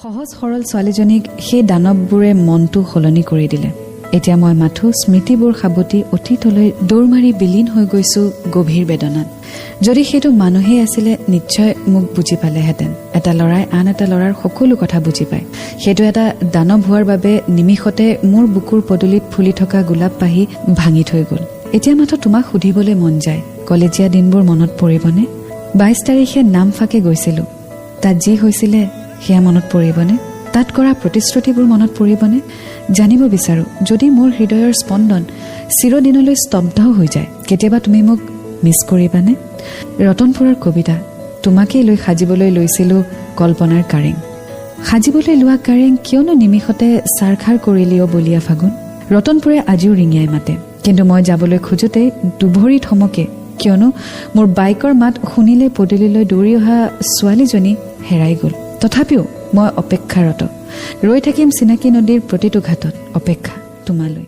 সহজ সৰল ছোৱালীজনীক সেই দানৱবোৰে মনটো সলনি কৰি দিলে। এতিয়া মই মাথো স্মৃতিবোৰ সাৱটি অতীতলৈ দৌৰ মাৰি বিলীন হৈ গৈছো গভীৰ বেদনাত। যদি সেইটো মানুহেই আছিলে, নিশ্চয় মোক বুজি পালেহেঁতেন। এটা ল'ৰাই আন এটা ল'ৰাৰ সকলো কথা বুজি পায়। সেইটো এটা দানৱ হোৱাৰ বাবে নিমিষতে মোৰ বুকুৰ পদূলিত ফুলি থকা গোলাপ পাহি ভাঙি থৈ গ'ল। এতিয়া মাথো তোমাক সুধিবলৈ মন যায়, কলেজীয়া দিনবোৰ মনত পৰিবনে? 22 তাৰিখে নামফাকে গৈছিলো, তাত যি হৈছিলে সেয়া মনত পৰিবনে? তাত কৰা প্ৰতিশ্ৰুতিবোৰ মনত পৰিবনে? জানিব বিচাৰো, যদি মোৰ হৃদয়ৰ স্পন্দন চিৰদিনলৈ স্তব্ধ হৈ যায়, কেতিয়াবা তুমি মোক মিছ কৰিবানে? ৰতনপুৰৰ কবিতা, তোমাকেই লৈ সাজিবলৈ লৈছিলো কল্পনাৰ কাৰেং। সাজিবলৈ লোৱা কাৰেং কিয়নো নিমিষতে চাৰখাৰ কৰিলি অ বলীয়া ফাগুন? ৰতনপুৰে আজিও ৰিঙিয়াই মাতে, কিন্তু মই যাবলৈ খোজোতে দুভৰি থমকে, কিয়নো মোৰ বাইকৰ মাত শুনিলে পদূলিলৈ দৌৰি অহা ছোৱালীজনী হেৰাই গ'ল। তথাপিও মই অপেক্ষাৰত ৰৈ থাকিম চিনাকি নদীৰ প্ৰতিটো ঘাটত, অপেক্ষা তোমালৈ।